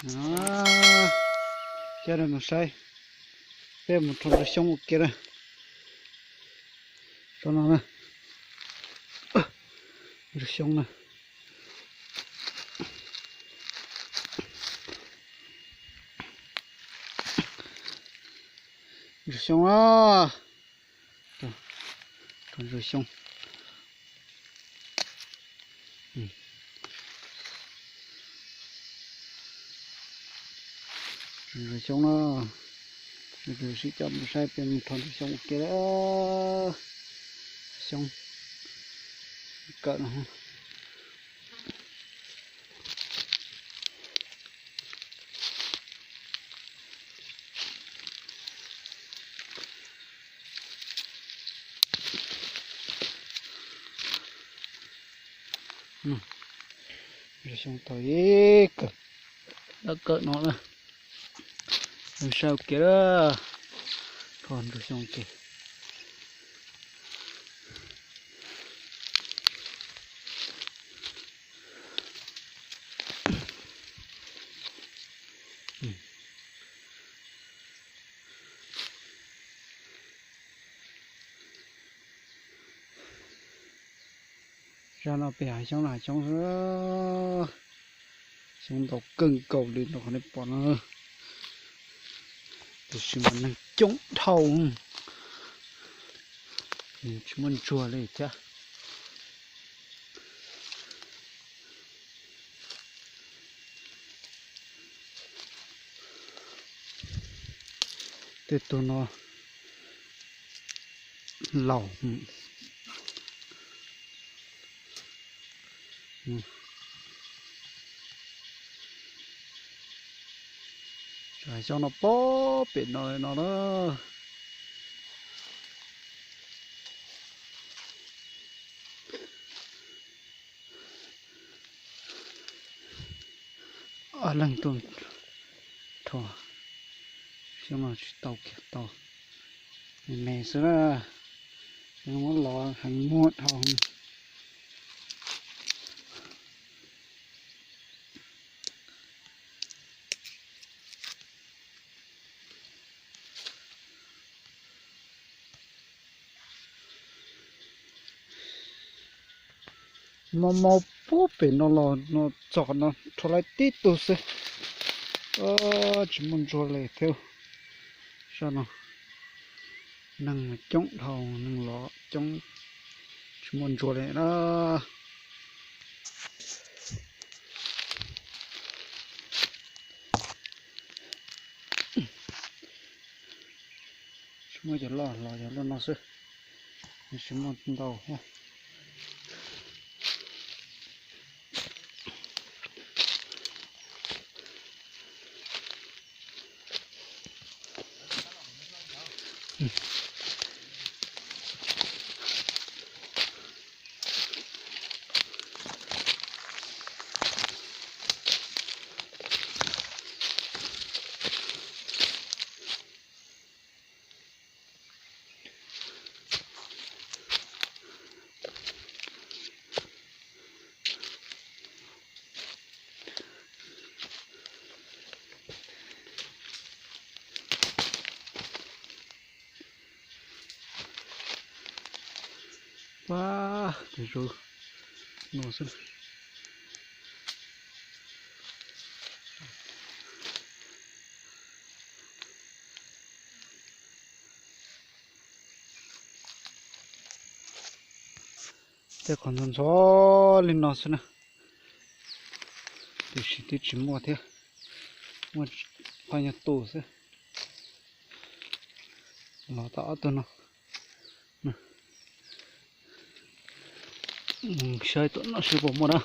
Coj nej mus saib, peb mus rho ntsuag xyoob ua ke na. Saum no na, ntsuag xyoob na. Ntsuag xyoob na. Ntsuag xyoob. Ntsuag xyoob na. Sib coj mus saib peb mus rho ntsuag xyoob ua ke. Xyoob kawm no. Xyoob tau ib kawm, dawb kawm no na. Saib ua ke, rho ntsuag xyoob ua ke. Zaj no pem hav xyoob no hav xyoob xwb, xyoob ntau kawg nkaus li nrog qhov nej pom no. Tiam sis mas neeg coob dhau, tsis muaj ntsuag li thiab. Tej tug no laus. Xyoob no pem no no na. Ob leeg tuaj rho xyoob no tsis tau kiag tau, me me xwb na. Muab los heev muag dhau. Mos mos puag pem no los no txog no rho lawm tib tug xwb. Tsis muaj ntsuag li thiab. Zaj no neeg coob dhau, neeg los coob, tsis muaj ntsuag li na. Tsis muaj cov loj, los cov loj no xwb, tsis muaj ntau thiab. Pab, tus zoo no xwb. Tej qhov ntxhov ntxhov li no xwb na, tiam sis twb tsis muaj thiab, muaj qhov nyuag tus xwb. Los tau ob tug no. Saib tom no seb puas muaj na.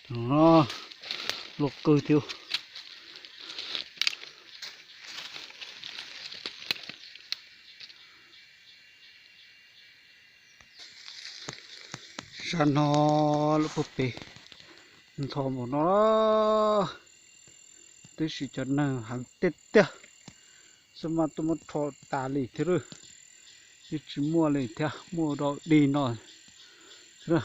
Tus no luaj kawg thiab. Sab no lub puag pem ntho npaum no, tab sis cov neeg heev tiag tiag, xwb mas tuaj muab rho tas li thiab lawm. Twb tsis muaj li thiab, muaj rau dig no xwb na.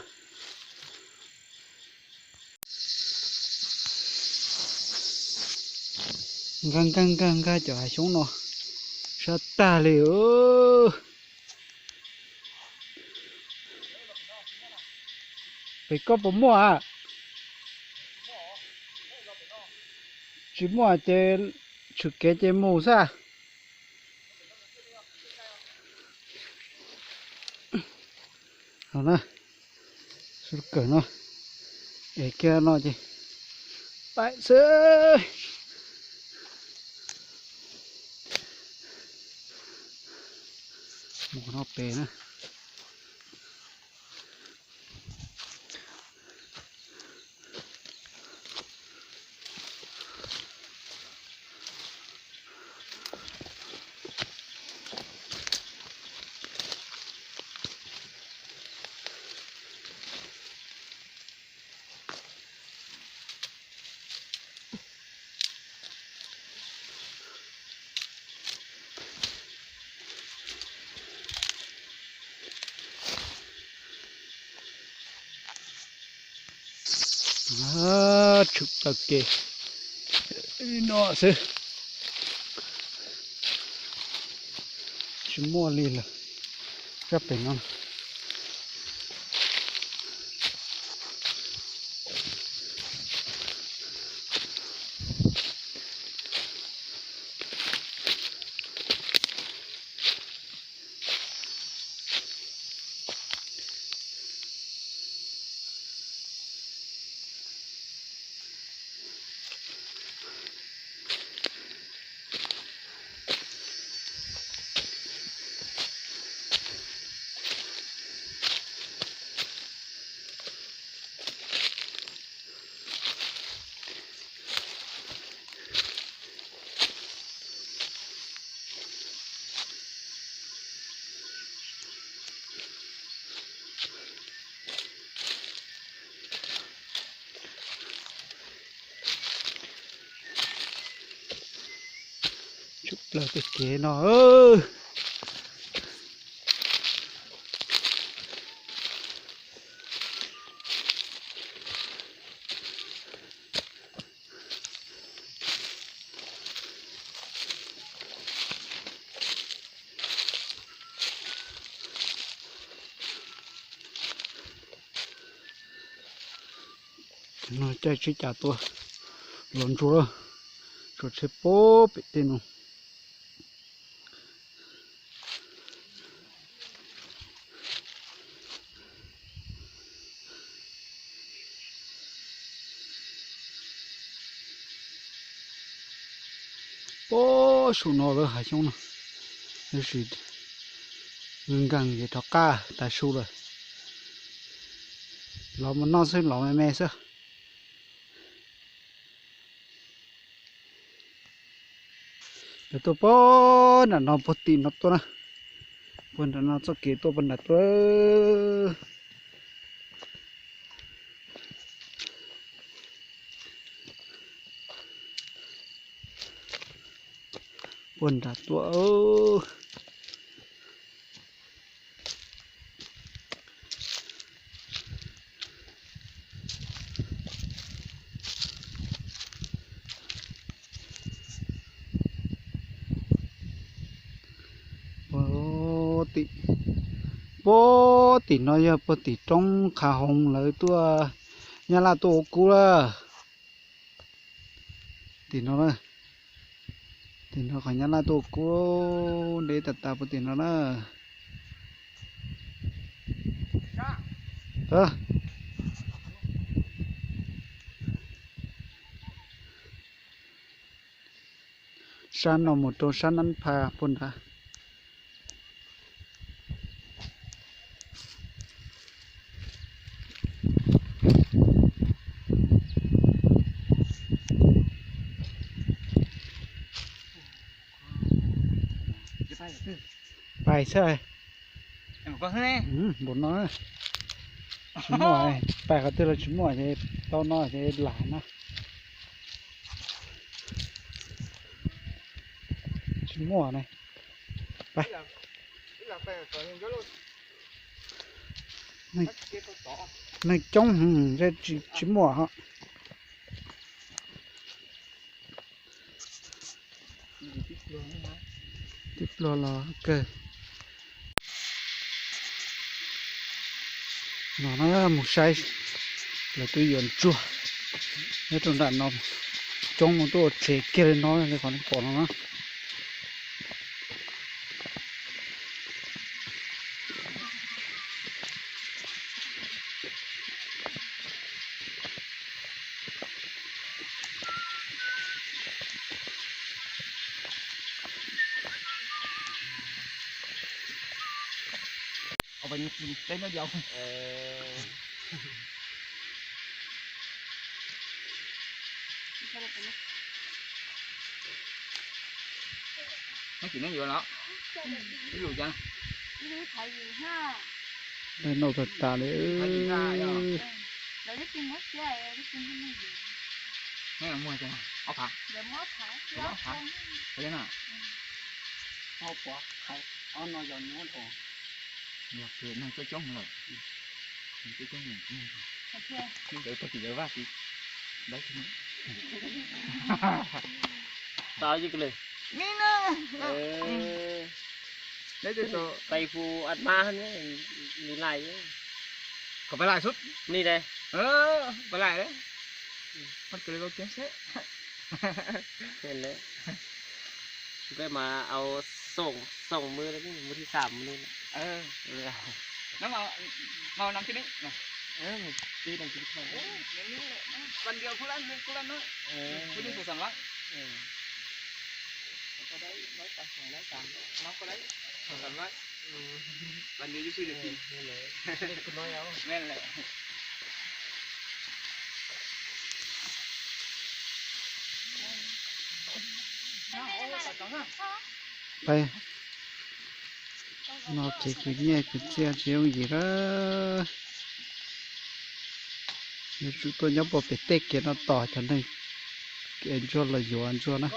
Nkag nkag nkag nkag cov hav xyoob no sab tag li. Pem koj puas muaj a? Tsis muaj ces tshwm kev ces mus xwb. Kawm no, es kiag no ces taim xwb. Mus no pem na. Tshwm plaws kev no xwb. Tsis muaj li lawm. Sab pem no. Tshwm plaws tej kev no. No caij tsheb cas tuaj los ntsuag, tsuas tsheb pem tej no. Pob su no lawv hav xyoob no, tab sis nkees ces rov qab tas su lawm. Los mus noj xwb, los me me xwb. Lawv tuaj puag nram no puag tim no tuaj na, puag nram no txoj kev tuaj puag nram tuaj. Puag nram tuaj. Puag tim no yog puag tim roob Qha Hoo lawv tuaj, Nyab Laj tuaj ua kub lawm. Tim no na, tim no qhov Nyab Laj tuaj ua kub deb tas tas puag tim no na. Sab no mus rau sab Nab Pha puag nrad. Pais xwb. Npaum no, tsis muaj, pais qhov twg los tsis muaj ces tau no ces lam na. Tsis muaj ne. Pais. Neeg coob, tsis muaj hos. Tib pluag los kawg. No na, mus saib, lawv twb yuav ntsuag nyob rau nram no, coob mus tuaj ua tsev kiag li no li qhov nej pom no na. Neb tsis neb yuav los? Ib lus cas? Noj tag tas li. Neb muag ob phav? Ob phav. Ob phav. Ob no yog nyuaj dhau. Yog neeg coob coob lawm. Ntawd tag kis ntawd vaj kis. Tau ib kis li. Tais hu ua mab ne, nws lais. Kom peb lais xwb. Ni de. Peb lais. Mas kis li kau kiag seb. Peb mas au xoom, xoom mws, mws thib xam mws. Nab mas, mas nab tib neeb. Tib neeb tib neeb. Ban dias kuj lab, kuj lab no. Kuj lab xoom xam lab. Nab kuj lab xoom xam lab. Ban dias yus xwb yus tim. Kuj no yau. Meej lawm. Peb no kev kwv nyiaj kwv txiaj tsis yooj yim lawm. Yuav tsum tuaj nyob puag pem tej kev no tos cov neeg ntsuag los yuav ntsuag na.